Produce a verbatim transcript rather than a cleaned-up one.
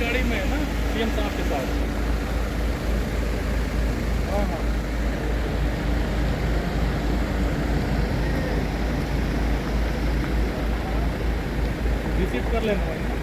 गाड़ी में है ना, सीएम साहब के साथ। हाँ, हाँ। रिसीव कर लेना भाई।